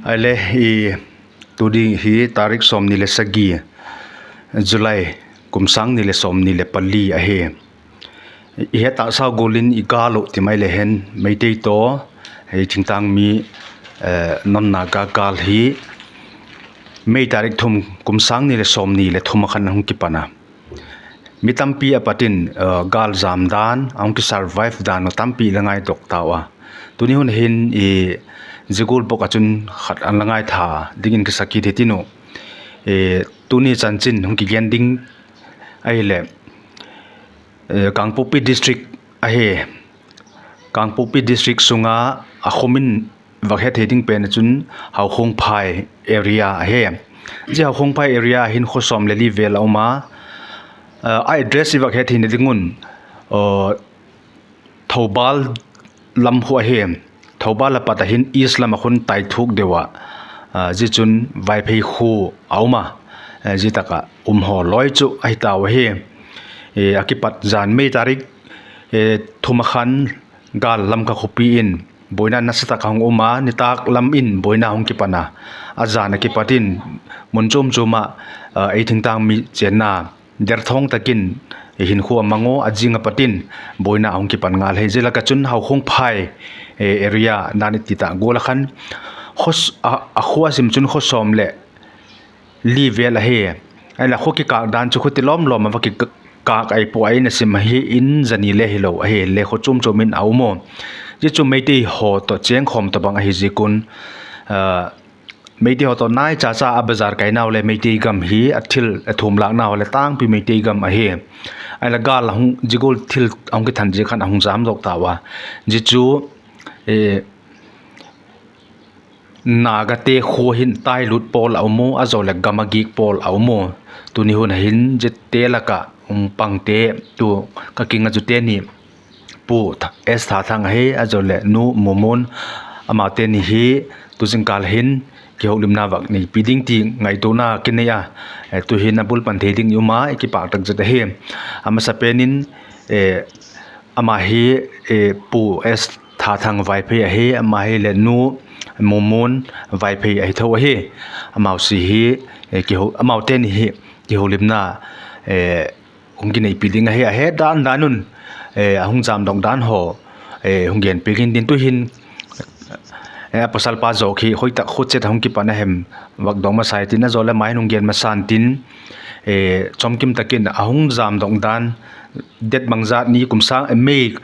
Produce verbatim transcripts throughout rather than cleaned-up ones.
Ahile, i, tuni hi tarik sawmni le sagi, July, kum sâng ni leh sawmni leh pali ahi. I het tâksau gual in i gâl uh ti mai le hen, Meitei tawh ei thingtâng mi, eh, non-Naga gâl hi May tarik thum, kum sâng ni leh sawmni leh thum ah khan a hung kipan a. Mi tampi a pat in, eh, gâl jam dan, a hung kisurvive dan uh tampi la ngaidok tau a. Tuni hun hin i, zia gual bawk ah chun khat a la ngaitha dingin kisa kit hitin uh. Eh, tuni chanchin hung kigen ding ahileh, eh, Kangpokpi District ahi. Kangpokpi District sung a, a khum in vak het thei ding pen ah chun Haukhongphai area ahi. Zia Haukhongphai area hin khaw sawm leh li vel a um a, a address i vak het theina ding un, Thoubal lam khu ahi. Thoubal a pat ah hin east lam ah khun taithuk deu ah, zia chun Vaiphei khua a um a, zia tak ah um haw lawi chu ahi tau ahi. A kipat jan May tarik thum ah khan gâl Lamka khawpi in buaina nasa tak a hung um a, nitâk lam in buaina hung kipan a, a jan a kipat in mun chuam chuam ah ei thingtâng mi chênna derthawng tak in hinkhua a mang a, a zing a pat in buaina a hung kipan ngal hi. Zia lak ah chun Haukhongphai area dan i ti ta gual ah khan a khua sim chun khaw sawm leh li vel ahi. Ahinla khaw kikâk dan chu khuti lawm lawm a va kikâk ahi pua, a in a sim ahi in zani le hilo ahi le khaw chuam chuam in a um a. Zia chu Meitei haw tawh chêngkhawm tawhbang ahi ziak un, Meitei haw tawh nai cha cha a bazar kainau le Meitei gam hi a thil a thumlâknau le tângpi Meitei gam ahi. Ahinla gâl zia gual thil a hung kithan ziak khan a hung jamdok tau a. Zia chu Nagate khua hin tailut pawl a um u, a zaw leh gam a gik pawl a um u. Tuni hun a hin ziate lak ah hung pangte, tu ka kiang ah zute ni, Pu S Thathang ahi, a zaw leh Nu Mumun, amaute ni hi tu zingkal hin kihoulimna vak neipi ding ti ngaituana kinei a, tu'hin a bul pan thei ding i um a, i kipâk tak zet ahi. A masapen in, ama hi Pu S Thathang Vaiphei ahi, ama hileh Nu Mumun Vaiphei ahi tho ahi. Amau si hi, amaute ni hi kihoulimna hung kineipi ding ahi a, het dan dan un, a hung jamdok dan haw hung gen piak intin, tu'hin a pasalpa zawk hi khoi tak khut chet a hung kipan a hem vak dong masa intin, a zaw leh ama hin hung gen masa intin, chawmkim tak in a hung jamdok dan, det bangzat ni kum sâng, May,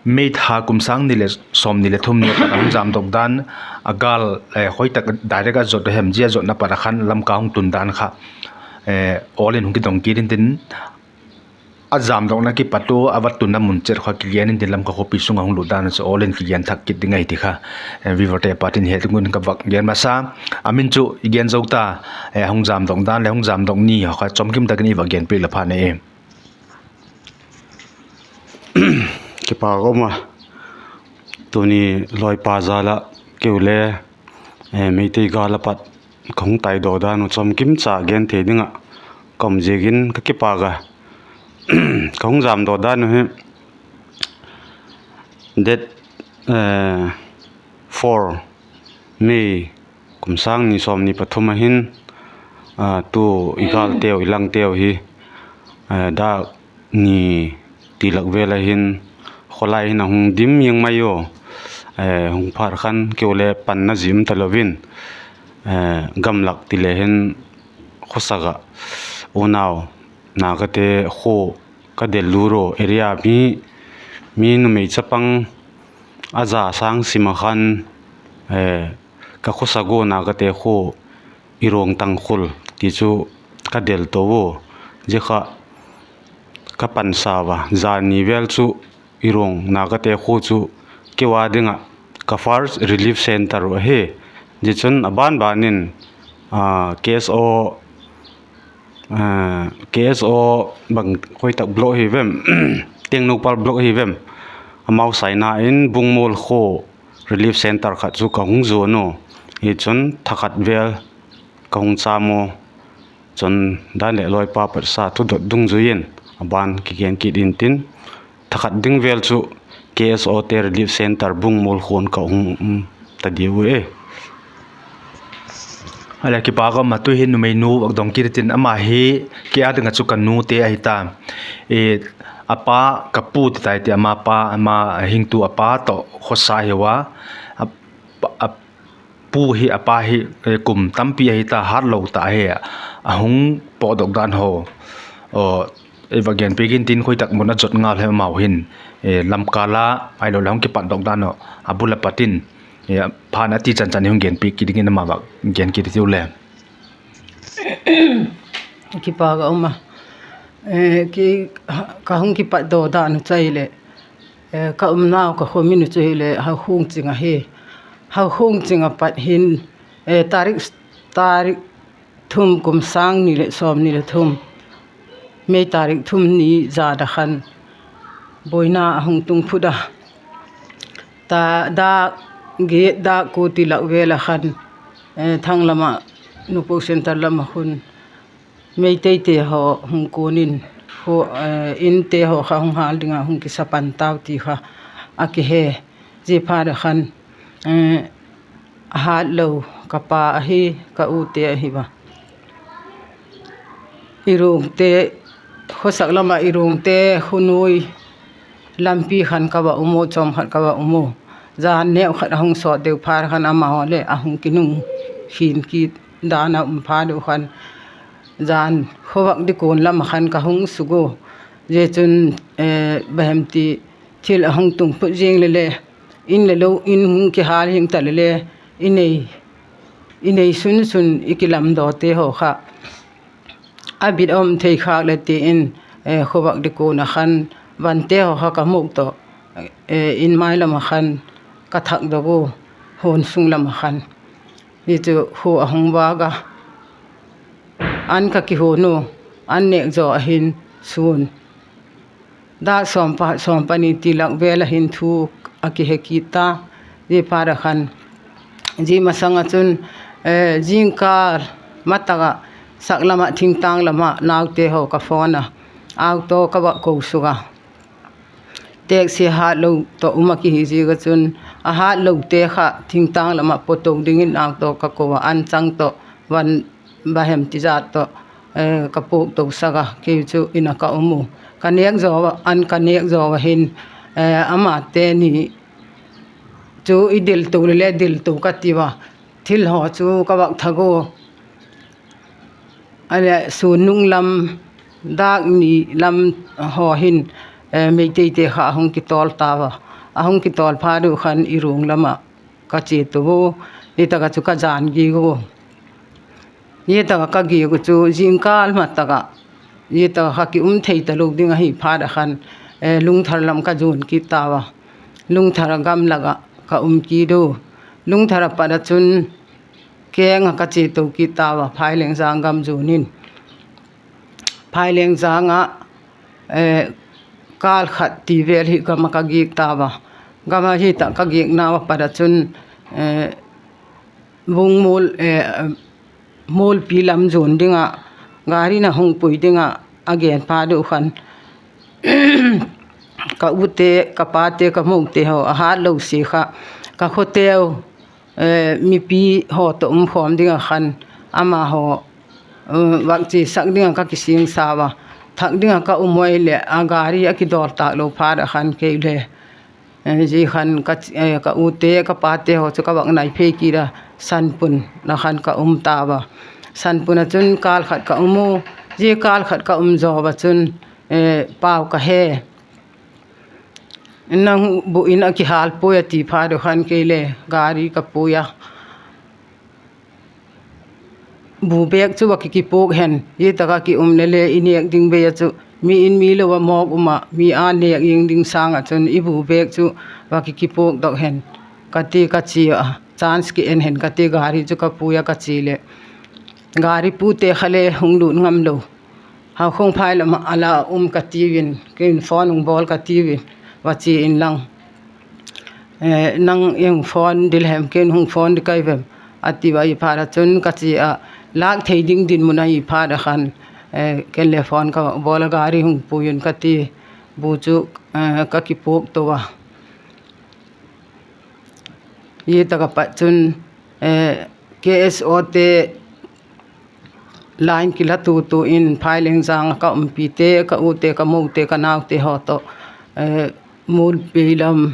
May tha kum sâng ni leh sawmni leh thum ni a pat a hung jamdok dan, a gâl khoi tak direct a zot a hem, zia zotna pat a khan Lamka hung tun dan kha awl in hung kidong kit intin, a jamdokna kipat ua a va tunna mun chet kha kigen intin, Lamka khawpi sung a hung lut dan chu awl in kigen thak kit ding ahi ti kha viewerte a pat in het ding un ka vak gen masa. A min chu i gen zo ta, a hung jamdok dan leh hung jamdok ni kha chawmkim tak in i vak gen piak leh pha nei. Kipâk um a, tuni lawipa jal ah keu le Meitei gâl a pat ka hung taidaw dan uh chawmkim cha gen thei ding ah ka um ziakin ka kipâk a. Ka hung jamdaw dan uh hi det four May kum sâng ni sawmni pathum a hin, tu i gâlteu i langteu hi dâk ni ti lak vel a hin khawlai hin a hung dim iang mai u. Hung phat khan keu le panna zia um talo in, gamlak ti le hin khawsak ah unau Nagate khua ka del lut u, area mi, mi numei chapang a za sâng sim ah khan ka khawsak u Nagate khua, Iruang Tangkhul ti chu ka del to u. Zia kha ka pansau a, zani vel chu Iruang Nagate khua chu keu a ding ah ka first relief centre uh ahi. Zia chun a ban ban in, KSO, KSO bang khoi tak block hi vem, Tengnoupal block hi vem, amau saina in Bungmual khua relief centre khat chu ka hung zuan u. Hi chun tha khat vel ka hung châm u. Chun dan leh lawipa patsa thudot dungzui in a ban kigen kit intin, tha khat ding vel chu KSOte relief centre Bungmual khua'n ka hung um ta diu e. A le kipâk um a, tu hin numeinu vak dong kit in, ama hi kei â ding ah chu ka nute ahi ta. A pa, ka pu ti tai ti, ama pa, ama hingtu a pa tawh khawsa hiu a, a pu hi, a pa hi kum tampi ahi ta, hâtlo ta hi, a hung pawtdok dan haw, ei va genpiak intin, khoi tak mun a jot ngal hem amau hin, lamkâl a ahiloleh hung kipatdok dan haw, a bul a pat in, phat a ti chan chan i hung genpiak kit dingin ama va gen kit hiu le. Kipâk a um a, ka hung kipatdaw dan uh chu ahileh, ka umnau ka khaw min uh chu hileh Haukhungching ahi. Haukhungching a pat hin, tarik, tarik thum, kum sâng ni leh sawmni leh thum, May tarik thum ni zan a khan buaina a hung tung phut a. Ta, dak giat, dak kua ti lak vêl a khan, Thanglam ah, Nupok Centre lam ah khun Meiteite haw hung kuan in, inte haw kha hung hâl ding ah hung kisa pan tau ti kha a kihe. Ziaphat a khan, a hâtlo, ka pa ahi, ka ute ahi a, i ruangte, khawsak lam ah i ruangte khu nuai lampi khan ka va um u, chawm khat ka va um u. Zan neu khat a hung sawt deu phat khan amahaw leh a hung kinung khin kit dan a um phat uh khan, zan khawvak ding kuan lam ah khan ka hung suk u. Zia chun, bahem ti, thil a hung tung phut ziang le le, in le lo in hung kihâl hing ta le le, i nei sun sun i kilamdawte haw kha a bit a um thei khâk le ti in, khawvak ding kuan a khan vante haw kha ka muk tawh, in mai lam ah khan ka thakdok u, huan sung lam ah khan. Hi chu khua a hung vâk a, an ka kihuan u, an nêk zaw a hin sûn, dak sawm pa, sawm pani ti lak vêl a hin thu a kihe kit ta. Ziaphat a khan, zia masang ah chun, zingkâl ma tak ah, sak lam ah, thingtâng lam ah naute haw ka phone a, auto ka va ko suk a. Taxi hâtlo tawh um a kihi ziak a chun, a hâtlote kha thingtâng lam ah paw to dingin auto ka ko a, an chang tawh, van, bahem ti zat tawh ka puak to sak a, kei chu in a ka um u. Ka nêk zaw a, an ka nêk zaw a hin, amate ni chu i dil to le le dil to ka tiu a, thil haw chu ka vak thak u. A leh sûn nung lam, dak ni lam haw hin, Meiteite kha a hung kitawl tau a. A hung kitawl phat uh khan i ruang lam ah ka chia to u. Hi tak ah chu ka jan giak u. Hi tak ah ka giak uh chu zingkâl ma tak ah, hi tak ah kha ki um thei talo ding ahi phat a khan, Lungthar lam ka zuan kit tau a. Lungthar a gam lak ah ka um kit u. Lungthar a pat ah chun keng ah ka chia to kit tau a, Phailengzang gam zuan in. Phailengzang ah, kâl khat ti vêl hi gam ah ka giak tau a. Gam ah hi tak ka giaknau a pat ah chun, Bungmual, Mualpi lam zuan ding ah, gari na hung pui ding ah a gen phat uh khan, ka ute, ka pate, ka mote haw a hâtlo sia kha, ka khawteu, mipi haw tawh um khawm ding ah khan, amahaw vak chiasak ding ah ka kisingsau a, thak ding ah ka um uai leh a gari a kidawl tâk lo phat ah khan kei le, zia khan ka ute ka pate haw chu ka vak nai phei kit a, Sanpun ah khan ka um tau a. Sanpun ah chun kâl khat ka um u. Zia kâl khat ka um zaw ah chun, pau ka he, nang bu in a kihâl puai a ti phat uh khan kei le gari ka pui a. Bu bêk chu va ki kipuak hen, hi tak ah ki um le le i nêk ding vei ah chu, mi in mi lo ah mawk um ah, mi â nêk ing ding sâng ah chun i bu bêk chu va ki kipuakdok hen, ka ti ka chia a, chance ki en hen ka ti, gari chu ka pui a ka chia leh, gari pute kha le hung lût ngamlo, Haukhongphai lam ah a la um ka tiu in, kei'n phone hung bawl ka tiu in, va chia inlang, nang i hung phone ding hem, kei'n hung phone ding ka hi vem, a ti a, hi phat ah chun ka chia a, lâk thei ding dinmun ahi phat ah khan, ken le phone ka bawl a, gari hung pui un ka ti, bu chu ka kipuak to a. Hi tak ah pat chun, KSOte line kila tutu in Phaileng jâng ah ka umpite, ka ute, ka mote, ka naute haw tawh, Mualpi lam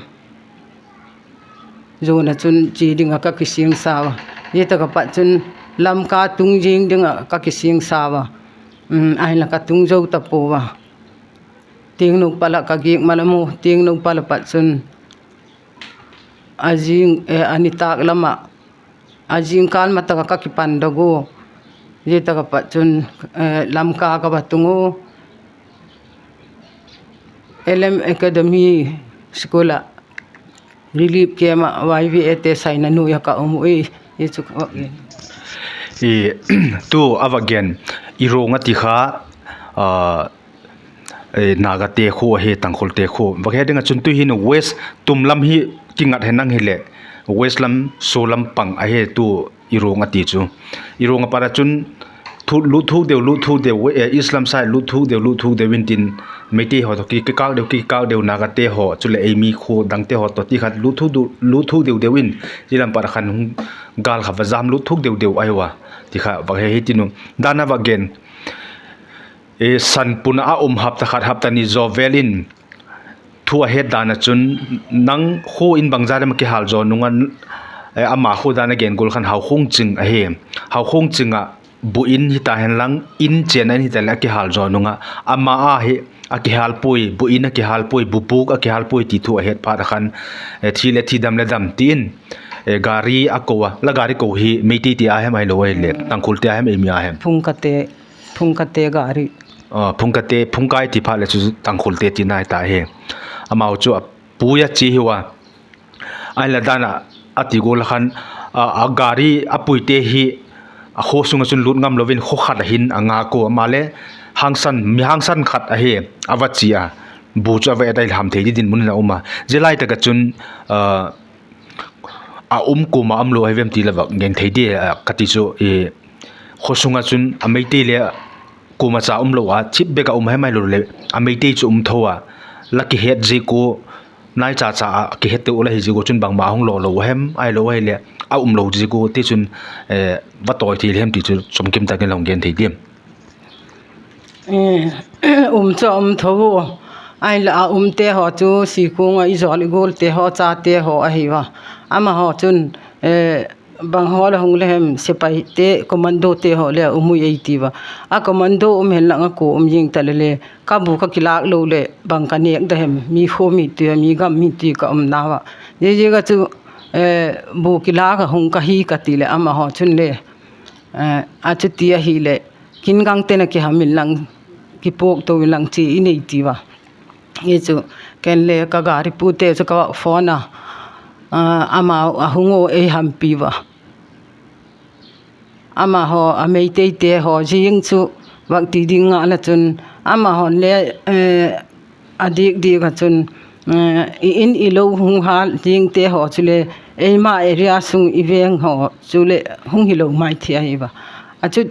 zuan ah chun chia ding ah ka kisingsau a. Zia tak ah pat chun Lamka tung zing ding ah ka kisingsau a. Ahinla ka tung zo ta pua a. Tiangnou pal ah ka giak ma lam u, Tiangnou pal ah pat chun a zing, a nitâk lam ah, a zingkâl ma tak ah ka kipandok u. Zia tak ah pat chun Lamka ka va tung u. L M Academy School ah relief camp ah Y V A te saina nuai ah ka um ui. Hi chu ka va gen. Tu a va gen, Irawng a ti kha, Nagate khua ahi, Tangkhulte khua. Va he ding ah chun tu hin West tum lam hi kingat hen lang hileh, West lam, Sual lam pang ahi tu Irawng a ti chu. Irawng a pat ah chun lût thuk deu, lût thuk deu, East lam side lût thuk deu, lût thuk deu intin, Meitei haw tawh kikâk deu, kikâk deu, Nagate haw chuleh ei mi khua dangte haw tawh ti khat lût thuk deu deu in, zia lam pat ah khan hung gâl kha va jam lût thuk deu deu ahiu a, ti kha va he hi tin u. Dan a va gen, Sanpun ah a um hapta khat hapta ni zaw vêl in thu a het dan ah chun, nang khua in bangza dem a kihâl zaw nung a, ama khua dan a gen gual khan Haukhongching ahi. Haukhongching ah bu in hita hen lang, in chênna in hita leh a kihâl zaw nung ah, ama a hi a kihâl puai, bu in a kihâl puai, bu pûk a kihâl puai ti thu a het phat ah khan, thi le thi, dam le dam ti in, gari a ko a, la gari ko hi Meitei te a hem ahilo ahileh Tangkhulte a hem, ei mi a hem? Phungkate, Phungkate gari. Phungkate, Phungkai ti phat leh chu Tangkhulte tina hi ta hi. Amau chu a pui a chia hiu a. Ahinla dan ah a ti gual ah khan, a gari a puite hi a khua sung ah chun lût ngam lo in khua khat ah hin a ngâk ua, ama le hangsan, mi hangsan khat ahi, a va chia a, bu chu a va et a, i ham thei di dinmun in a um a. Zia lai tak ah chun a um kuama um lo ahi vem ti la va gen thei di ka ti chu, khua sung ah chun a Meitei le kuama cha um lo a, chip bek ah um hem ahilo leh a Meitei chu um tho a, la kihet ziak ua, naichacha a kihet teu la hi ziak ua chun bangma hung law lo a hem ahilo ahileh a um lo ziak ua tichun, va tawi thei le hem ti chu chomkim tak in la hung gen thei diam? Um chu a um tho u. Ahinla a umte haw chu Sikuang ah i zawl i gualte haw chate haw ahi a. Amahaw chun bang haw la hung le hem, sepaite, commandote haw le a um ui ei ti a. A commando um hen lang a kua um zing ta le le, ka bu ka kilâk lo leh bang ka nêk da hem, mi khua mi ti a, mi gam mi ti ka umnau a. Ziaziak a chu bu kilâk a hung ka hi ka ti leh amahaw chun le, a chuti ahileh, kin gangte'n a kiham inlang, kipuak to inlang chia i nei ti a. Hi chu ken le ka gari pute chu ka va phone a, amau a hung ua ei hampi ua. Amahaw a Meiteite haw zing chu vak ti ding ngal ah chun, amahaw'n le a dik dik ah chun, i in i lo hung hâl zingte haw chule eima area sung i veng haw chule hung hilo mai thei ahi a. A chu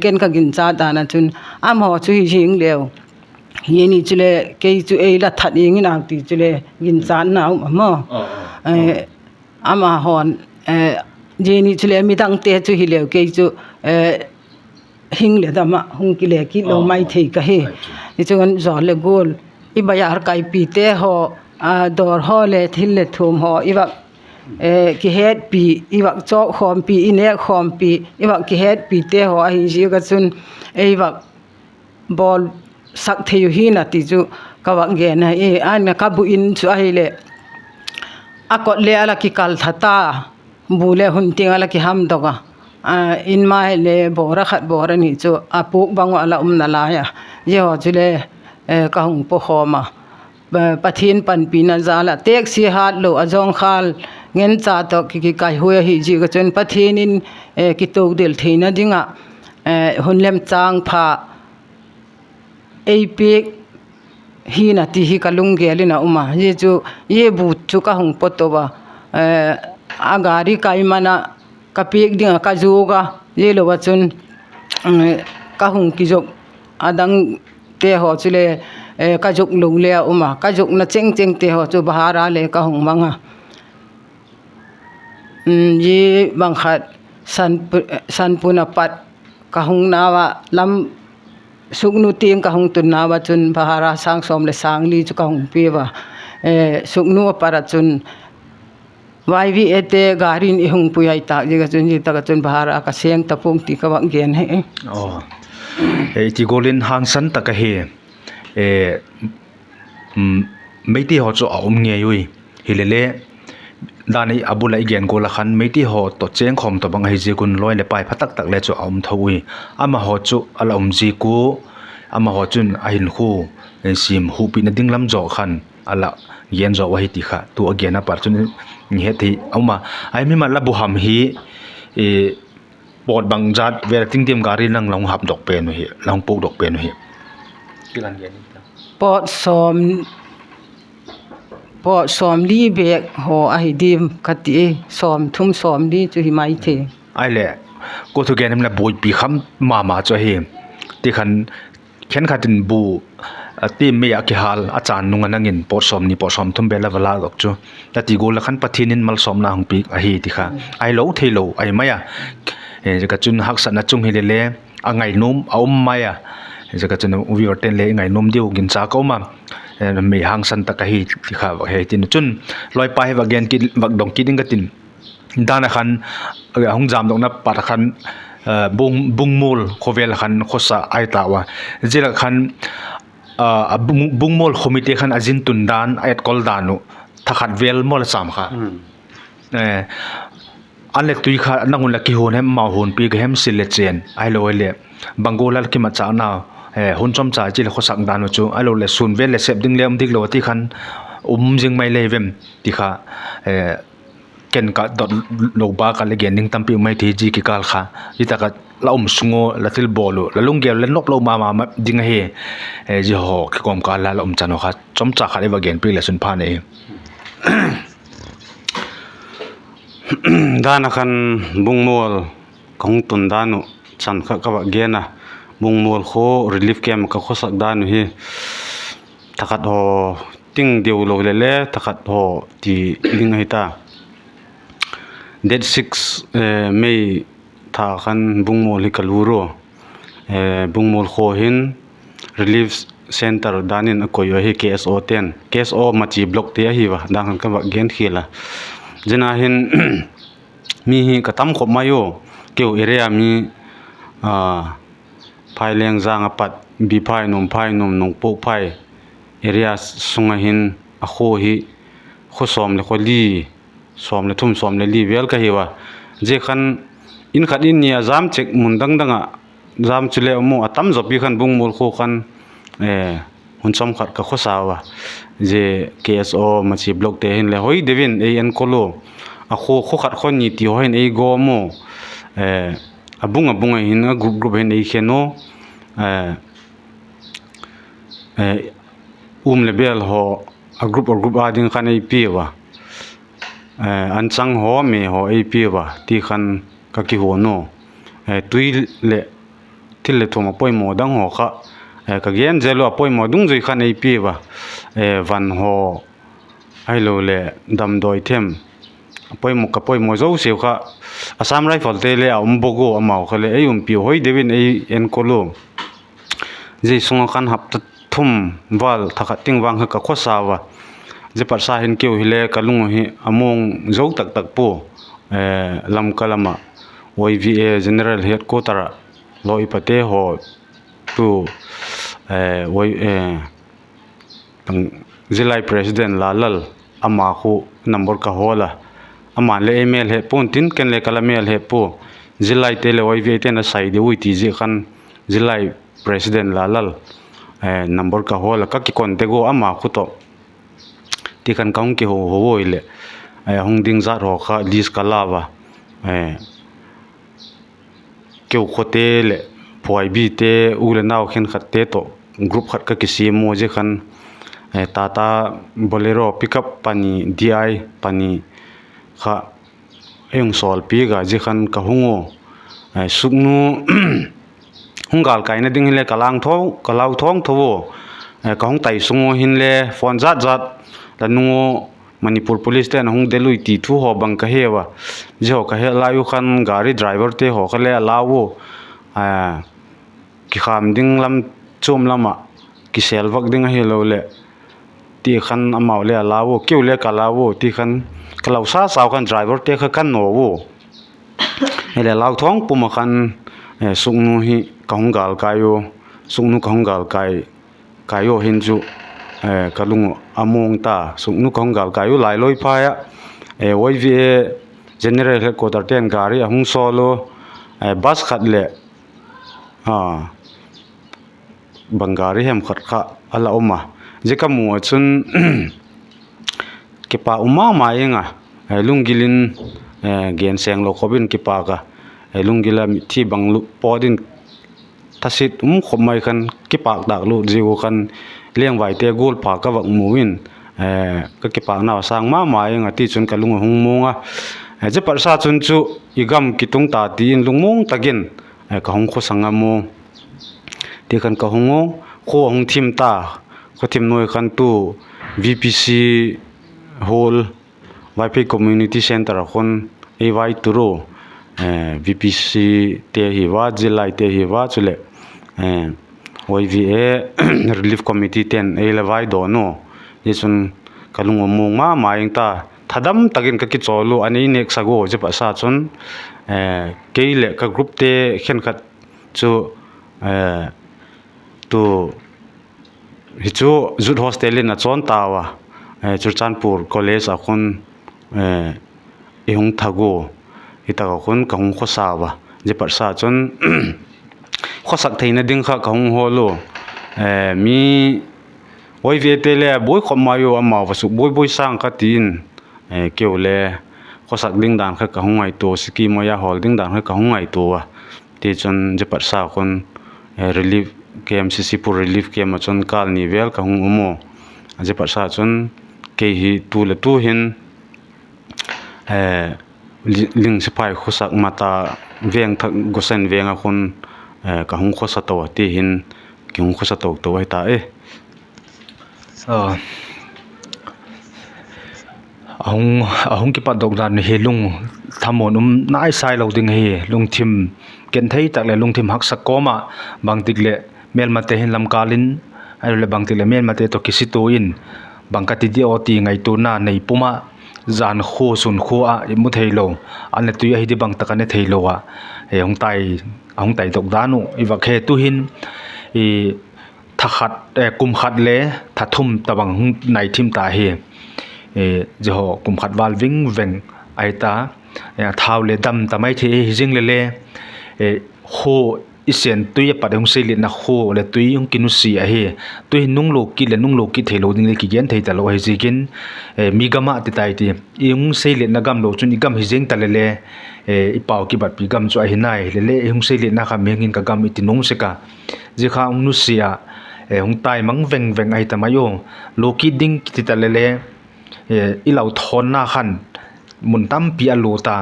ken ka ginchat dan ah chun, amahaw chu hi zing leu, hi ni chule kei chu ei la that ing in au ti chule ginchatna um a maw. Amahaw'n, zia ni chule midangte chu hileu kei chu hing leh dam ah hung kile kit lo mai thei ka hi. Hi chun zawl le gual, i bazar kaipite haw, dawr haw le thil le thuam haw i vak kihetpi, i vak chawk khawmpi, i nêk khawmpi, i vak kihetpite haw ahi ziak ah chun ei vak bawlsak thei u hi'n a ti chu ka vak gen ahi. Ahinla ka bu in chu ahileh, a kot le a la kikal tha ta, bu le hun tiang a la kihamdok a, in mai le bawra khat bawra ni chu a puak bang uh a la umna lai a, zia haw chule ka hung paw khawm a. Pathian panpina jal ah teksia hatlo a zawngkhal ngencha tawh ki, kikaihuai ahi ziak ah chun Pathian in kitodel theina ding ah hun lem chang pha ei piak hi'n a ti hi ka lunggel in a um a. Zia chu, zia bu chu ka hung paw to a, a gari kai man ah ka piak ding ah ka zuak a, zia lo ah chun ka hung kizop, a dangte haw chule ka zop lo le a um a, ka zopna chengchengte haw chu bahar a le ka hung mang a. Zia bang khat, Sanpun a pat ka hung nau a lam, Sugnu tiang ka hung tun nau a chun bhara sâng sawm leh sâng li chu ka hung pia a. Sugnu a pat ah chun Y V A te gari in i hung pui ahi tâk ziak ah chun, zia tak ah chun bhara ka seng ta pua'ng ti ka vak gen hi. I ti gual in hangsan tak ahi. Meiteite haw chu a um ngei ui. Hilele, dan a bul ah i gen gual ah khan Meiteite haw tawh chêngkhawm tawhbang ahi ziak un lawi leh pai pha tak tak le chu a um tho ui. Amahaw chu a la um ziak ua, amahaw chun a hinkhua siam huppina ding lam zaw khan a la gen zaw uh ahi ti kha tu a gen a pat chun i het thei a um a. Ahi, mimal la buham hi pawt bang zat vel ting diam gari nang la hung hapdok pen uh hi, la hung puakdok pen uh hi? Pawt sawm, pawt sawmli bêk haw ahi diam ka ti, sawmthum sawmli chu hi mai thei. Ahileh, kua thugen em la buaipi kham ma ma chu ahi. Ti khan khenkhat in bu a ti mei ah kihâl a chân nung a nang in pawt sawmni pawt sawmthum bêl la va lâkdok chu, la ti gual ah khan Pathian in malsawmna hung piak ahi ti kha ahilo theilo ahi mai a. Zia ka chun haksatna chung hilele, a ngainuam a um mai a. Zia ka chun viewer ten le i ngainuam diu ginchâk ka um a, mei hangsan tak ahi ti kha he tin chun, lawipa hi vak gen kit, vak dong kit ding ka tin. Dan a khan, a hung jamdokna pat a khan, Bungmual khawvel a khan khawsa ahi tau a. Zia lak khan, Bungmual khawmite khan a zin tun dan, a etkol dan uh, thakhat vel mawl a châm kha. An leh tui kha nang hun la kihuan hem, amau huanpi ka hem, sil le chen ahilo hileh, bang gual a la kimatchâkna, hun chomcha chi leh khawsak dan uh chu ahiloleh sûn vel leh sep ding le um dik lo a ti khan, um zing mai le vem ti kha, ken ka dot lo bâk a le gen ding tampi um mai thei, zia kikâl kha zia tak ah la um sung ua la thilbawl uh la lunggel le nop lo ma ma ding ahi. Zia haw kikawmkâl a la um chan haw kha chomcha khat i va genpiak leh chun pha nei. Dan a khan Bungmual ka hung tun dan uh chan kha ka va gen a, Bungmual khaw relief camp ka khawsak dan uh hi, thakhat haw ting deu lo hilele thakhat haw ti ding ahi ta. Date six May tha khan Bungmual hi ka lût ua, Bungmual khaw hin relief centre dan in a koi uh ahi, K S O ten, K S O Machi blockte ahi a, dan khan ka va gen khial a. Zia na hin mi hi ka tam khop mai ua, keu area mi, Phaileng zang a pat, Biphai, Numphai, Num, Nungpokphai area sung ah hin a khaw hi khaw sawm leh khaw li, sawm leh thum, sawm leh li vel ka hiu a. Zia khan in khat in ni a jam chek mun dang dang ah jam chule um u, a tam zawpi khan Bungmual khaw khan hun chawm khat ka khawsa ua. Zia K S O Machi blockte hin le hoi deu in ei enkol ua, a khaw, khaw khat khaw ni ti haw hin ei gawm ua, a bung a bung a hin, a group group a hin ei khen ua, um leh bêl haw a group a group â ding khan ei pia ua, anchang haw, me haw ei pia ua ti khan ka kihuan ua. Tui leh thil leh thuam a poimaw dang haw kha ka gen zel ua, a poimaw dungzui khan ei pia ua, van haw ahiloleh damdawi them, a poimaw, ka poimaw zosiau kha Assam Rifleste le a um bawk ua, amau kha le ei umpiu, hoi deu in ei enkol ua. Zia sung ah khan hapta thum val thakhat ting vang kha ka khawsa ua. Zia patsa hin keu hile ka lung uh hi a mawng zo tak tak pua, Lamka lam ah Y V A General Headquarter ah lawi pate haw tu, zillai President Lalal, ama khu number ka hawl a, ama'n le ei mêl het pua'n tin, ken le ka la mêl het pua. Zillaite leh Y V A te'n a sai deu ui ti ziak khan, zillai President Lalal number ka hawl a, ka kicontact ua ama khu tawh. Ti khan ka hung kiho ho ua hileh, hung ding zat haw kha list ka la ua. Keu khawte leh Phuaibite, u leh nau khenkhatte tawh group khat ka kisiam ua, zia khan Tata Bolero pickup pani, D I pani kha ei hung sawlpiak a, zia khan ka hung ua. Sugnu hung gâlkaina ding hile ka lau thawng tho ua, ka hung tai sung ua hinle phone zat zat la nung ua, Manipur Policete'n a hung del ui ti thu haw bang ka he ua. Zia haw ka het lai u khan gari driverte haw kha le a lau ua, kikham ding lam chuam lam ah kisêl vak ding ahiloleh ti khan amau le a lau u, keu le ka lau u ti khan ka lau sa sau khan driverte kha ka naw u. Hileh lau thawng pum ah khan Suknu hi ka hung gâl kai u, Suknu ka hung gâl kai, kai u hin chu ka lung a muang ta, Suknu ka hung gâl kai u lai lawi phai ah YVA General Headquarterte'n gari a hung sawl u, bus khat leh bang gari hem khat kha a la um a, zia ka mu ah chun kipâk um ma ma ing a, lunggil in gen seng lo khop in kipâk a, lunggil a mitthi bang lut pawt in thasit um khop mai khan kipâk tâk lut ziak u khan lengvaite gual pha ka vak mu in ka kipâknau a sâng ma ma ing a, tichun ka lung a hung muang a. Zia patsa chun chu i gam kitung ta ti in lungmuang tak in ka hung khawsa ngam u. Ti khan ka hung u, khua a hung thim ta, khua thim nuai khan tu VPC Hall, Vaiphei Community Centre ah khun ei vai tur u, VPCte hi va, zillaite hi va, chuleh YVA Relief Committeete'n ei la vai dawn u. Tichun ka lung a muang ma ma ing ta, thadam tak in ka kichawl u, a nei nêksak u zia patsa chun, kei leh ka groupte khenkhat chu tu hi chu Youth Hostel in a chawn tau a, Churachandpur College ah khun i hung thak u, hi tak ah khun ka hung khawsa ua, zia patsa chun khawsak theina ding kha ka hung hawl u, mi YVAte le buai khop mai u, amau va suk buai buai sâng kha ti in, keu le khawsak ding dan kha ka hung ngaitua, siki moi a hawl ding dan kha ka hung ngaitua a. Tichun zia patsa khun Relief Camp, CCpur Relief Camp ah chun kâl ni vêl ka hung um u. Zia patsa chun kei hi tu leh tu hin Ling Sipai khawsak mata veng thak Gosen veng ah khun ka hung khawsa to a, ti hin ki hung khawsa to to ahi ta e. A hung, a hung kipatdok dan hi lung thamuan um nai sai lo ding ahi, lungthim genthei tak leh lungthim haksa kawm ah, bangtik leh mêlmate hin lamkâl in, ahiloleh bangtik leh mêlmate tawh kisitua in, bang ka ti di aw ti ngaituana nei pum ah, jan khua sun khua ah i mu theilo, an le tui ahi di bang tak a ne theilo ah, a hung taidok dan uh i vak he tuhin, tha khat, kum khat le tha thum tabang hung nai thim ta hi. Zia haw kum khat vâl ving veng ahi ta, thau le dam ta mai thei hi zing le le, khua i sen tui a pat hung seiletna khua leh tui hung kinusia ahi. Tuhin nung lo kit leh nung lo kit theilo ding le kigen thei talo ahi ziakin, mi gam ah ti tai ti, i hung seiletna gam lo chun i gam hi zing ta le le, i pau kibatpi gam chu ahi nai le le, i hung seiletna kha mihing in ka gam i ti nung sek a, zia kha hung nusia a, hung tai mang veng veng ahi ta mai u. Lo kit ding kiti ta le le, i lau thawnna khan mun tampi a lo ta,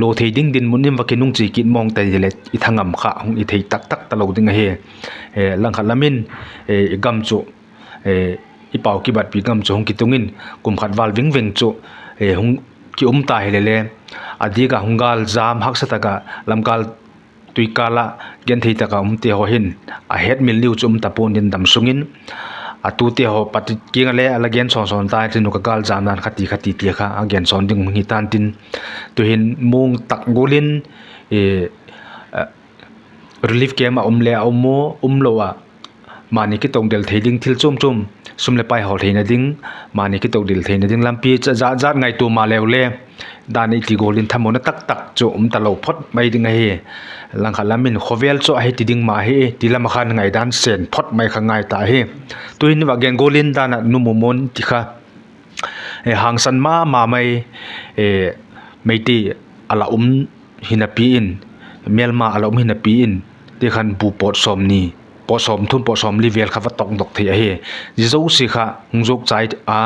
lo thei ding dinmun in va kinung chi kit mawng ta hileh i thangam kha hung i thei tak tak talo ding ahi. Langkhat lam in, i gam chu, i pau kibatpi gam chu hung kitung in, kum khat vâl ving veng chu hung kium ta hile le, a diak ah hung gâl jam haksa tak ah lamkâl tuikâl ah genthei tak ah umte haw hin a hetmil diu chu um ta pua'n din dam sung in, a tute haw pat kiang ah le a la gen sawn sawn ta tin, ka gâl jam dan kha ti kha ti ti kha a gen sawn ding hung hi ta'n tin, tuhin muang tak gual in relief camp ah um le a um u, umlo ah mani kitokdel thei ding thil chuam chuam, sum leh pai hawl theina ding, mani kitokdel theina ding lampi cha jat jat ngaitua maleu le, dan i ti gual in thamuanna tak tak chu um talo phot mai ding ahi. Langkhat lam in khawvel chu ahi ti ding ma hi ti lam ah khan ngaidan sen phot mai kha ngai ta hi. Tuhin va gen gual in dan ah nu mu mun ti kha hangsan ma ma mai, Meitei a la um hinapi in, mêlma a la um hinapi in, ti khan bu pawt sawmni, pawt sawmthum, pawt sawmli vêl kha va tokdok thei ahi. Zia zosia kha hung zuak chai a,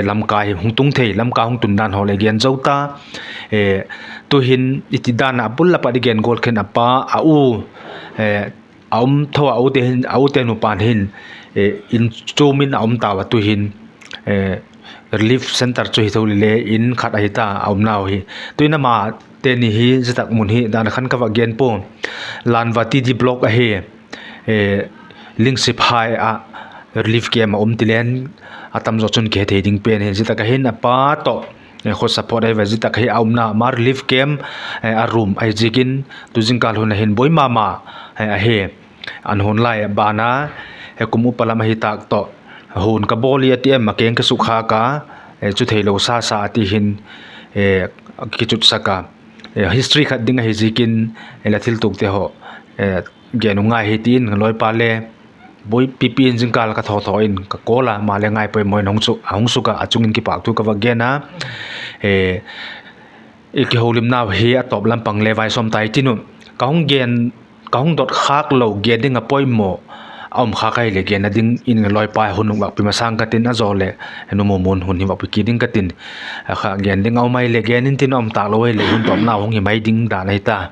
lamka hi hung tung thei, lamka hung tun dan haw le gen zo ta. Tuhin i ti dan ah a bul a pat i gen gual khen a pa, a u, a um tho a, a ute nupa hin in chuam in a um tau a, tuhin relief centre chu hi tho le le in khat ahi ta a umnau hi. Tuhin ama Teni hi zia tak mun hi dan khan ka va gen pua. Lanva T D block ahi, Lingsiphai ah relief camp a um ti len, a tamzaw chun kihethei ding pen hi. Zia tak ah hin a pa tawh khua support ahi va, zia tak hi a umna ama relief camp a room ahi ziakin tu zingkâl hun a hin buai ma ma ahi. An hun lai a ban a, kum upa lam ahi tâk tawh, hun ka bawl i a ti em, a keng ka sukkhâk a, chu theilo sa sa a ti hin kichutsak a, history khat ding ahi ziakin, la thiltukte haw gen u ngai hi ti in, lawipa le buai pipi in zingkâl ka thaw thaw in ka call a, ama le ngai poimaw in a hung suk a, a chung in kipâkthu ka va gen a. I kihoulimnau hi a tawp lam pang le vai sawm tai tin u, ka hung dot khâk lo gen ding a poimaw a um khâk ahileh genna ding in, lawipa hun hun vakpi masang ka tin, a zaw leh nu Mumun hun hi vakpi kit ding ka tin, kha gen ding a um ahileh gen in tin, a um tâk lo ahileh hun tawpnau hung hi mai ding dan ahi ta.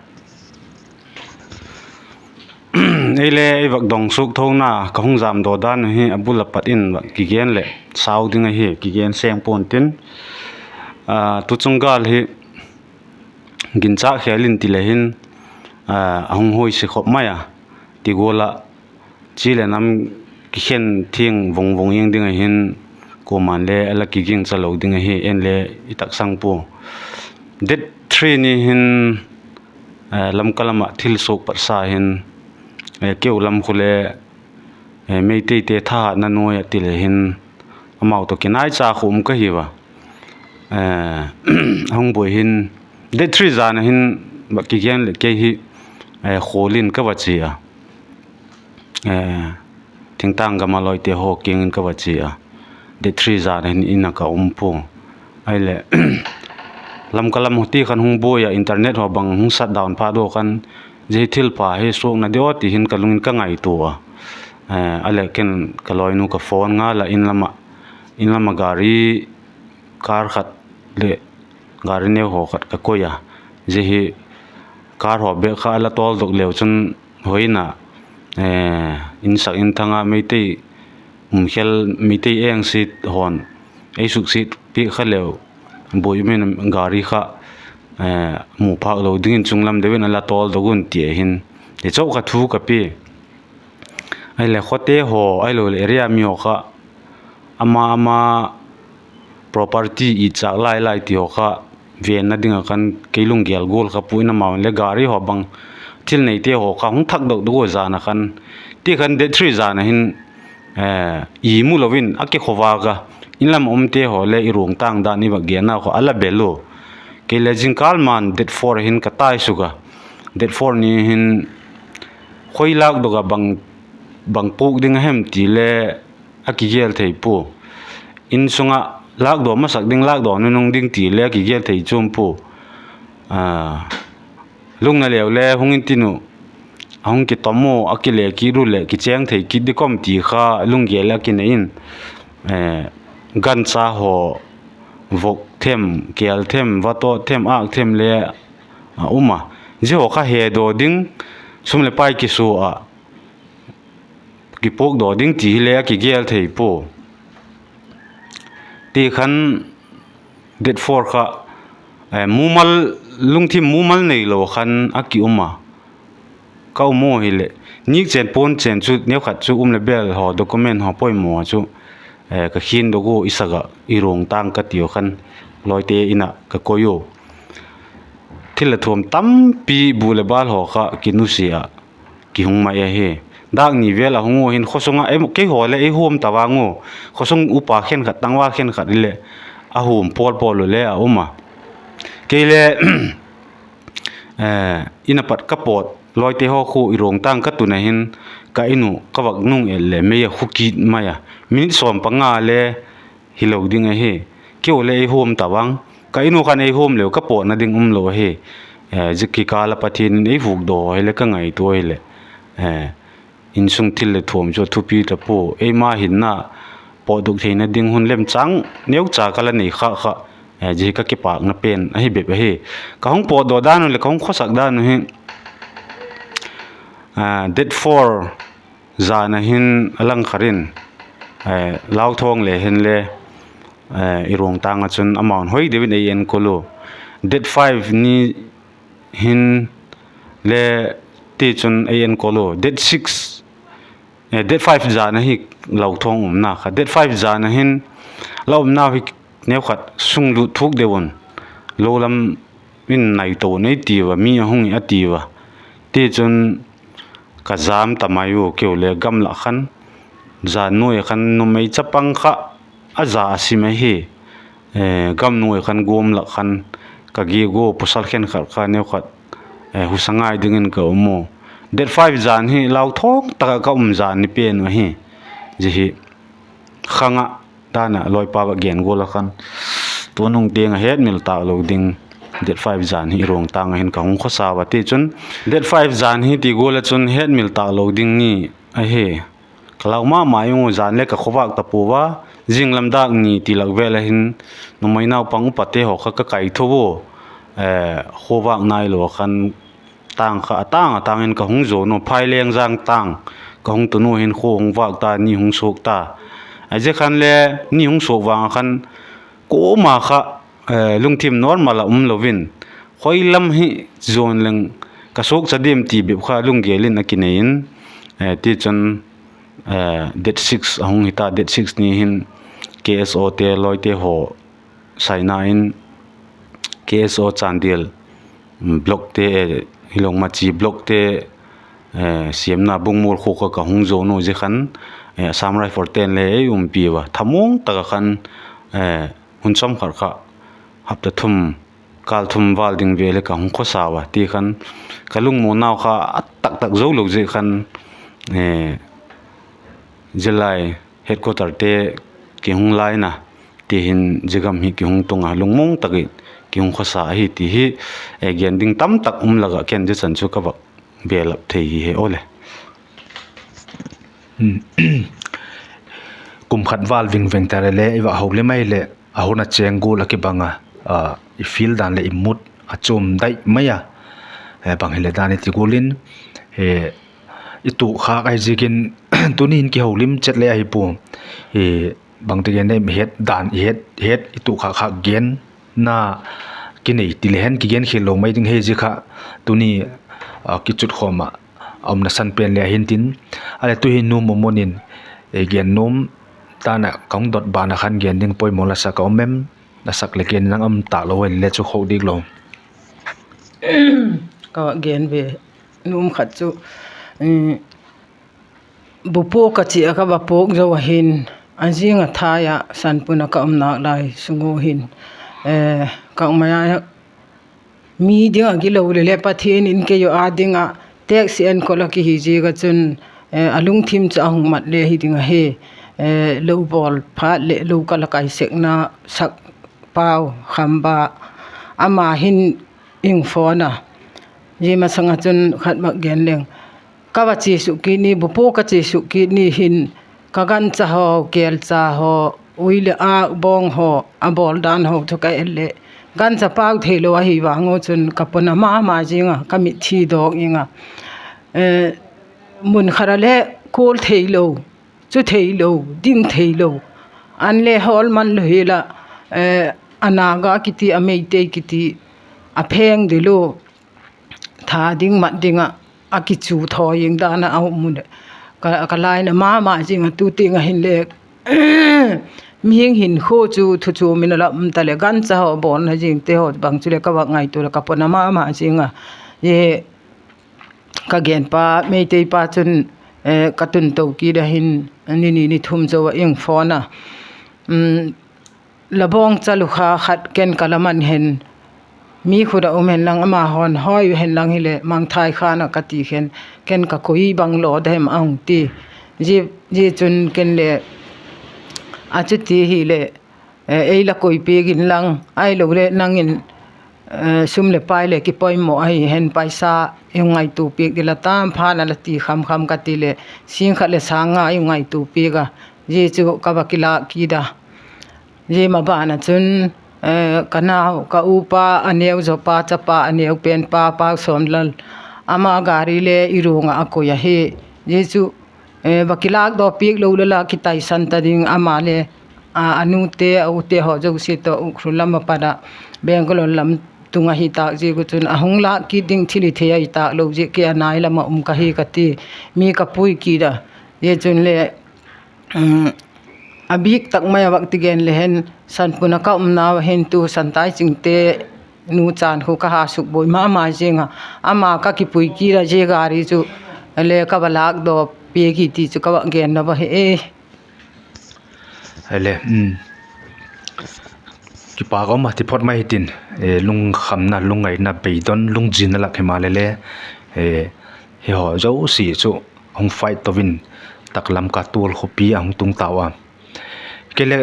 Ei le ei vak dong suk thona ka hung jamdaw dan u hi a bul a pat in vak kigen leh sau ding ahi, kigen seng pua'n tin, tu chung gâl hi ginchâk khêl in ti le hin a hung huaisi khop mai a, ti gual ah chi leh nam kikhen thiang vung vung ing ding ahin, kuama'n le a la kigingcha lo ding ahi, en le i taksang pua. Date three ni hin Lamka lam ah thil suak patsa hin, keu lam khu le Meiteite thahatna nuai ah ti le hin amau tawh kinaicha khu um ka hi a, a hung buai hin date three zan a hin va kigen leh kei hi khual in ka va chia a, thingtâng gam a lawite haw kiang in ka va chia a, date three zan a hin in a ka um pua. Ahileh Lamka lam ti khan hung buai a, internet haw bang hung shutdown phat ua khan, zia hi thil pha hi suakna diam aw ti hin ka lung in ka ngaitua a. A leh ken ka lawinu ka phone ngal a, in lam ah gari, car khat leh gari neu haw khat ka koi a, zia hi car haw bêk kha a la tawldok leu chun hoina, insak inthang a Meitei umkhel, Meitei eng sit haw'n ei suksiat piak kha leu, buai um in gari kha mu phâk lo dingin chunglam deu in a la tawldok un ti ahin, ti chau kha thu ka pia. Ahileh khawte haw ahiloleh area mi haw kha ama ama property i châk lai lai ti haw kha venna ding ah khan kei lunggel gual kha pua in, amau'n le gari haw bang thil neite haw kha hung thakdok dok ua zan a khan, ti khan date three zan a hin i mu lo in a kikhawvâk a, in lam a umte haw le i ruangtâng dan i va genna khaw a la bel ua. Kei le zingkâl ma'n date four a hin ka tai suk a, date four ni hin khoi lâkdok ah bang puak ding a hem ti le a kigel thei pua. Insung ah lâkdaw masak ding, lâkdaw nunung ding ti le a kigel thei chuam pua. Lungna leu le hung in tin u, a hung kitom u, a kile kit u leh kichêng thei kit di kawm ti kha lunggel a kinei in, gancha haw, vok them, kêl them, vatawt them, âk them le a um a, zia haw kha hedaw ding, sum leh pai kisua ah kipuakdaw ding ti hile a kigel thei pua. Ti khan date four kha mumal, lungthim mumal neilo khan a ki um a, ka um u hileh, nîk chen puan chen chu neukhat chu um leh bêl haw, document haw poimaw chu ka khin dok ua, i sak ah i ruangtâng ka tiu khan lawite in ah ka koi ua. Thil leh thuam tampi bu leh bâl haw kha kinusia ah kihung mai ahi. Dâk ni vêl a hung ua hin khawsung ah keihaw leh ei huam ta vang u, khawsung upa khenkhat, tangval khenkhat hileh a huam pawl pawl u le a um a. Kei le in a pat ka pawt, lawite haw khu i ruangtâng ka tun a hin, ka in u ka vak nung et leh mei a khu kit mai a, minute sawm panga le hilo ding ahi. Keihaw leh ei huam ta vang, ka in u khan ei huam leu ka pawtna ding umlo ahi. Zia kikâl ah Pathian in ei hukdaw hile ka ngaitua hileh, insung thil leh thuam chu a thupi ta pua. Eima hinna pawtdok theina ding hun lemchâng neucha ka la nei kha kha, zia hi ka kipâkna pen ahi bep ahi. Ka hung pawtdaw dan u leh ka hung khawsak dan u hi, date four zan a hin a langkhar in, Lauthawng le hinle, i ruangtâng ah chun amau'n hoi deu in ei enkol u. Date five ni hin le, tichun ei enkol u, date six, date five zan ahi, Lauthawng umna kha. Date five zan a hin la umnau hi neukhat sunglut thuk deu un, lo lam in nai to un ei tiu a, mi a hung hi a tiu a. Tichun ka jam ta mai u, keu le gamlak khan, zan nuai khan numei chapang kha a za a sim ahi. Gam nuai khan guam lak khan ka giak ua, pawsal khenkhat kha neukhat husa ngai dingin ka um u. Date five zan hi Lauthawng tak ah ka um zan ni pen uh ahi. Zia hi khang ah dan ah lawipa va gen gual ah khan, tu nung tiang ah hetmil tâk lo ding, date five zan hi i ruang tâng ah hin ka hung khawsa ua. Tichun date five zan hi ti gual ah chun hetmil tâk lo ding ni ahi. Ka lau ma ma ung u, zan le ka khawvâk ta pua a, zinglam dâk ni ti lak vêl ah hin numei naupang upate haw kha ka kaitho ua, khawvâk nai lo ah khan tâng kha a tâng a tâng in ka hung zuan u, Phaileng zang tâng ka hung tun u hin khua hung vâk ta, ni hung suak ta. Zia khan le ni hung suak vang ah khan kuama kha lungthim normal ah um lo in, khoi lam hi zuan leng ka suakcha diam ti bep kha lunggel in a kinei in, tichun date six a hung hita, date six ni hin K S O te lawite haw saina in K S O Chandel blockte, hilo Machi blockte siamna Bungmual khua kha ka hung zuan u. Zia khan Assam Rifle ten le ei umpi ua, thamuang tak ah khan hun chawm khat kha, hapta thum, kâl thum vâl ding vêl hi ka hung khawsa ua. Ti khan ka lungmuannau kha a tak tak zo lo ziak khan zia lai headquarterte kihung laina, ti hin zia gam hi kihung tung a, lungmuang tak in kihung khawsa ahi ti hi gen ding tamtak um lak ah ken zia chan chu ka vak belap thei hi he aw le. Kum khat vâl vingveng ta le le i va holim ahileh a hun a chêng gual ah kibang a, i feel dan leh i mood a chuam dai mai a. Bang hileh dan i ti gual in i tuak khâk ahi ziakin tuni in kiholim chet le ahi pua. Bangti gen em, het dan i het het i tuak khâk khâk genna kinei ti le hen kigen khial lo mai ding hi zia kha tuni kichutkhawm ah a umna san pen le ahin tin, a leh tu'hin nuam um un in, gen nuam dan ah ka hung dot ban ah khan gen ding poimaw la sak a um em? La sak leh gen, nang um tâk lo hile chu khawk dik lo. Ka gen ve nuam khat chu, bu puak ka chia ka va puak zo ahin, a zing ah thai ah Sanpun ah ka um nâk lai sung u hin, ka um mai a, mi ding ah gilo le le Pathian in kei u â ding ah teksi enkol ah kihi ziak ah chun, a lungthim chu a hung mat le hi ding ahi. Lo bawl phat leh lo ka la kai sekna sakpau Khamba, ama hin hung phone a, zia masang ah chun khat bak gen leng, ka va chia suk kit ni, bu puak ka chia suk kit ni hin, ka gancha haw, kêlcha haw, ui leh âk bawng haw, a bawl dan haw chu ka et leh, gancha pau theilo ahi vang u chun ka pona ma ma zing a, ka mitthi dawk ing a, mun khat ah le kul theilo, chu theilo, ding theilo, an le hawl man lo hial ah, a Naga kiti, a Meitei kiti, a pheng dilo, tha ding mat ding ah a kichu thaw ing dan ah a um u leh, ka laina ma ma zing a, tu tiang ah hinle mihing hinkhua chu thu chuam in a la um ta leh, gancha haw bawlna zingte haw bang chuleh ka va ngaitua leh ka pona ma ma zing a. Ka genpa Meiteipa chun ka tun to kit a hin, ni ni ni thum zo ah hung phone a, la bawngcha lu kha khat ken ka la man hen, mi khut ah um hen lang, ama haw'n hawi hen lang hileh mangthai khan ah ka ti khen, ken ka koi bang law da hem a hung ti. Zia chun ken le, a chuti hileh, ei la koi piak inlang, ahiloleh nang in sum leh pai leh kipoimaw ahi hen, paisa i hung ngaitua piak ding la tam phan a la ti kham kham ka ti leh, sîng khat leh sâng nga i hung ngaitua piak a, zia chu ka va kilâk kit a. Zia maban ah chun ka nau, ka upa a neu zawpa, chapa a neu penpa Pausawmlal, ama gari le i ruang ah a koi ahi. Zia chu va kilâkdaw piak lo le la kitaisan ta ding, ama le a nute a ute haw zosia tawh Ukhrul lam ah pat ah, Bangalore lam tung ahi tâk ziak uh chun a hung lâk kit ding thil i thei ahi tâk lo ziak kei a nai lam ah um ka hi ka ti, mi ka pui kit a. Zia chun le, a bîk tak mai a vak ti gen le hen, Sanpun a ka umnau a hin tu Santai Chingte nu chan khu ka ha sukbuai ma ma ziang a, ama ka kipui kit a, zia gari chu le ka va lâkdaw piak hi ti chu ka va gen nop ahi e. Ele, kipâk um a ti phot mai hitin, lungkhamna, lungngaina, beidon, lungzinna lak himaleh le, hihaw zosia chu hung fight to in, tak Lamka tual khawpi a hung tung tau a. Kei le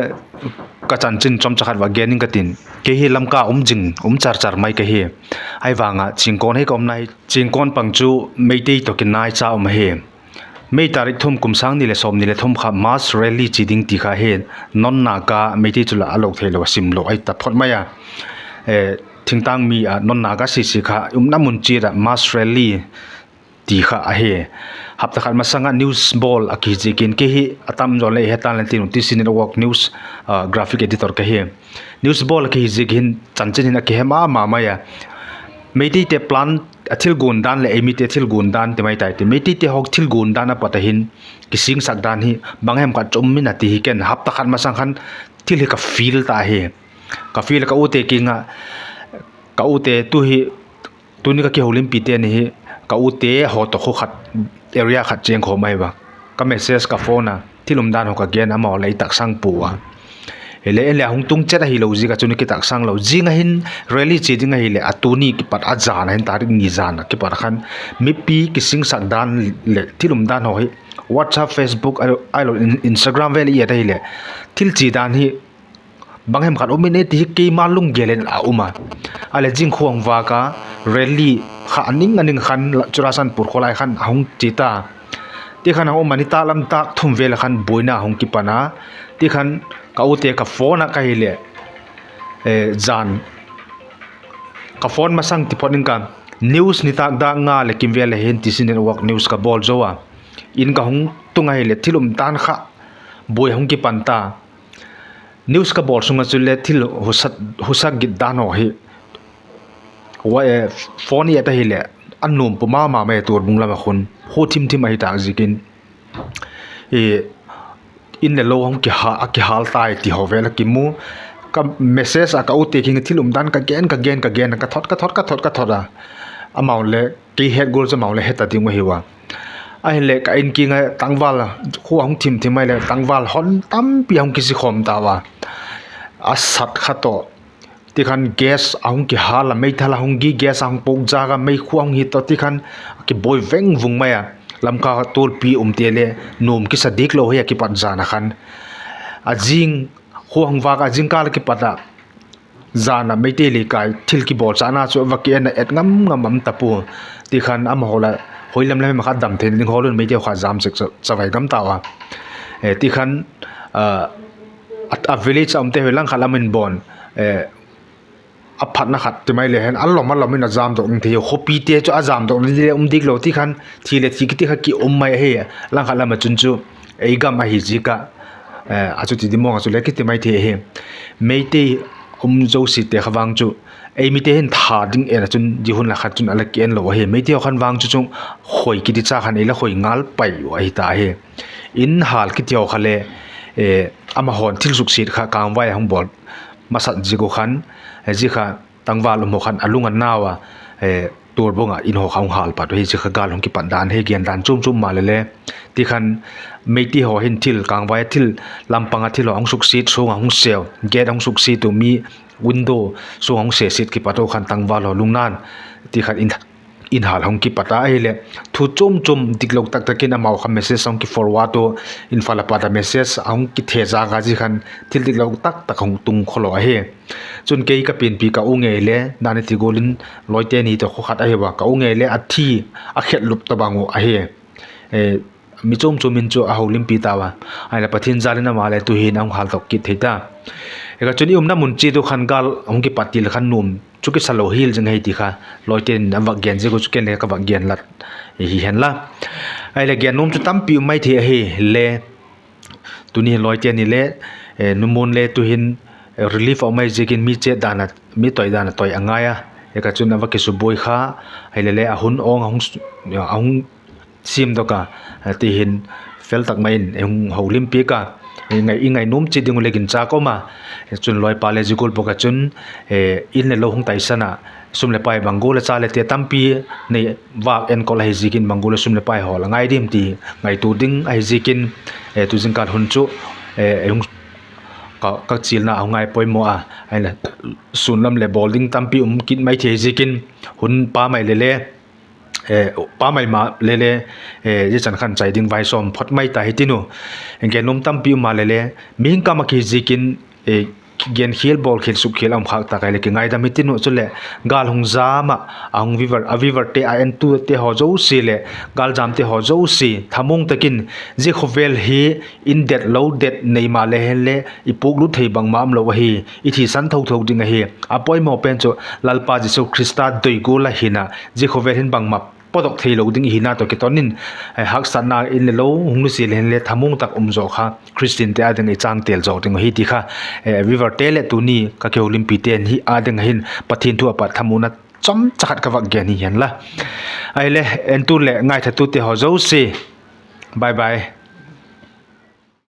ka chanchin chomcha khat va gen ing ka tin, kei hi Lamka um zing, um char char mai ka hi. Ahivang ah Chingkawn hi ka umna hi, Chingkawn pang chu Meitei tawh kinaicha um ahi. May tarik thum kum sâng ni leh sawmni leh thum kha mass rally chi ding ti kha hi, non Naga Meitei chu la a lo theilo a, sim lo ahi ta phot mai a. Thingtâng mi a non Naga sisi kha umna mun chiat ah mass rally ti kha ahi. Hapta khat masang ah news bawl a kihi ziakin, kei hi a tam zaw leh he tan le tin, TC Network news graphic editor ka hi. News bawl a kihi ziak hin chanchin hin a kihe ma ma mai a. Meiteite plan, a thil guan dan leh ei mite thil guan dan ti mai tai ti, Meiteite haw thil guan dan a pat a hin kisingsak dan hi bang hem khat chu um in a ti hi ken hapta khat masang khan thil hi ka feel ta hi. Ka feel a, ka ute kiang ah, ka ute tu hi, tuni ka kiholimpi teni hi, ka ute haw tawh khu khat, area khat chêng khawm ahi a. Ka message, ka phone a thil umdan haw ka gen, amau lei taksang pua. Hile en le a hung tung chet ahilo ziak a chun kitaksang lo. Zing a hin rally chia ding ahileh a tuni kipat a jan a hin tarik ni jan a kipat a khan mipi kisingsak dan leh thil umdan haw hi WhatsApp, Facebook, ahilo Instagram vel i et ahileh thil chia dan hi bang hem khat um in e ti hi keima lunggel in a um a. Ahileh zing khua hung vâk a, rally kha a ning a ning khan Churachandpur khawlai khan a hung chia ta. Ti khan a um a, nitâk lam tâk thum vel a khan buaina hung kipan a. Ti khan ka ute ka phone a ka hileh, jan ka phone masang ti phot ing ka, news nitâk dâk nga leh kim vel a hin TC Network news ka bawl zo a. In ka hung tung ahileh thil um dan kha buai hung kipan ta. News ka bawl sung ah chule thil husa git dan haw hi phone i et ahileh a nuam pua ma ma mai, tual bung lam a khun khu thim thim ahi tâk ziakin in le lo a kihâl tai ti haw vel a kimu. Ka message a ka ute kiang thil um dan ka gen, ka gen, ka gen, ka thot, ka thot, ka thot, ka thot a. Amau le kei het gual chu amau le he ta ding uh ahiu a. Ahileh ka in kiang a tangval, khua hung thim thim ahileh tangval hon tampi a hung kisikhawm tau a. A sat kha tawh, ti khan gas a hung kihâl a, meithal a hung gi, gas a hung pok jâk a, meikhua hung hit tawh ti khan a kibuai veng vung mai a. Lamka tualpi umte le nuam kisa dik lo hi a kipat jan a khan. A zing, khua hung vâk a zingkâl a kipat ah jan a Meitei Leikai thil kibawlchâkna chu va ki en a, et ngam ngam um ta pua. Ti khan amahaw la hoi lam lam hem kha dam theina ding hawl un Meitei kha jam sek chavai gam tau a. Ti khan a village a umte hi langkhat lam in bawn, a phatna khat ti mai le hen a lom a lom in a jamdok ding thei, khawpite chu a jamdok ding le um dik lo ti khan, thi leh thi kiti kha ki um mai ahi. Langkhat lam ah chun chu ei gam ahi ziak ah, a chuti di mawng ah chule kiti mai thei ahi. Meitei um zosiate kha vang chu ei mite hin tha ding en a chun zia hun la khat chun a la ki en lo ahi. Meitei haw khan vang chu chu khoi kiti cha khan ei la khoi ngal pai uh ahi ta ahi. In hâl kiti haw kha le amahaw'n thil suksiat kha kângvai a hung bawl masat ziak uh khan, zia kha tangval um haw khan a lung a nau a, tual bung ah in haw kha hung hâl pat uh hi, zia kha gâl hung kipat dan hi gen dan chuam chuam maleh le. Ti khan Meitei haw hin thil kângvai a thil, lam pang a thil haw hung suksiat, suang a hung seu, gate hung suksiat uh, mi window suang hung sesiat kipat uh khan tangval haw lungna'n ti khan in hâl hung kipat a ahileh thu chuam chuam diklo tak tak in amau kha message hung ki forward uh, Imphal a pat a message a hung kithe jâk a, zia khan thil diklo tak tak hung tung khawlo ahi. Chun kei ka pianpi ka u ngei le, dan i ti gual in lawite ni tawh khaw khat ahi a, ka u ngei le a thi a khetlup tawhbang uh ahi. Mi chuam chuam in chu a holimpi tau a, ahileh Pathian jâl in ama le tu'hin a hung hâldok kit thei ta. Hi kha chun i umna mun chiat uh khan gâl hung kipat ti le khan nuam chu kisa lo hial zing ahi ti kha lawite'n a vak gen ziak uh chu ken le ka vak gen lat hi hen la. Ahileh gen nuam chu tampi um mai thei ahile, tuni hin lawite ni le, numun le tu'hin relief a um ahi ziakin mi chet dan a, mi toi dan a toi a ngai a. Hi kha chun a va kisubuai kha, hile le a hun awng a hung siamdok a, ti hin fel tak mai in i hung holimpiak a, i ngai nuam chiat ding uh le ginchâk um a. Chun lawipa le zia gual bawk ah chun, in leh lo hung taisan ah, sum leh pai bang gual a, cha leh te tampi nei vâk enkol ahi ziakin bang gual a sum leh pai hawl a ngai diam ti ngaitua ding ahi ziakin, tu zingkal hun chu ka chialna a hung ngai poimaw a, ahinla sûn lam leh bawl ding tampi um kit mai thei ziakin, hun pamai le le, pamai ma le le, zia chan khan chai ding vai sawm phot mai ta hi tin u. Gen nuam tampi um a le le, mihing kam ah kihi ziakin, gen khial bawl khial suk khial a um khâk tak ahileh kingaidam hi tin u. Chuleh gâl hung jam ah, a hung viewer, a viewerte, a entute haw zosia leh gâljamte haw zosia thamuang tak in, zia khawvel hi in det lo det nei ma le hen le i puaklut thei bangma umlo ahi, i thisan tho tho ding ahi. A poimaw pen chu Lalpa Jesu Khrista doi gual a hin a, zia khawvel hin bangma pawtdok theilo ding i hina tawh kiton in, haksatna in leh lo hung nusia le hen le thamuang tak um zaw kha Khristiante â ding i chângtel zawk ding ahi ti kha, viewerte leh tuni ka kiholimpite'n hi â ding ah hin Pathian thu a pat thamuanna chomcha khat ka vak gen hi hen la. Ahile, entu leh ngaithatute haw zosia, bye bye.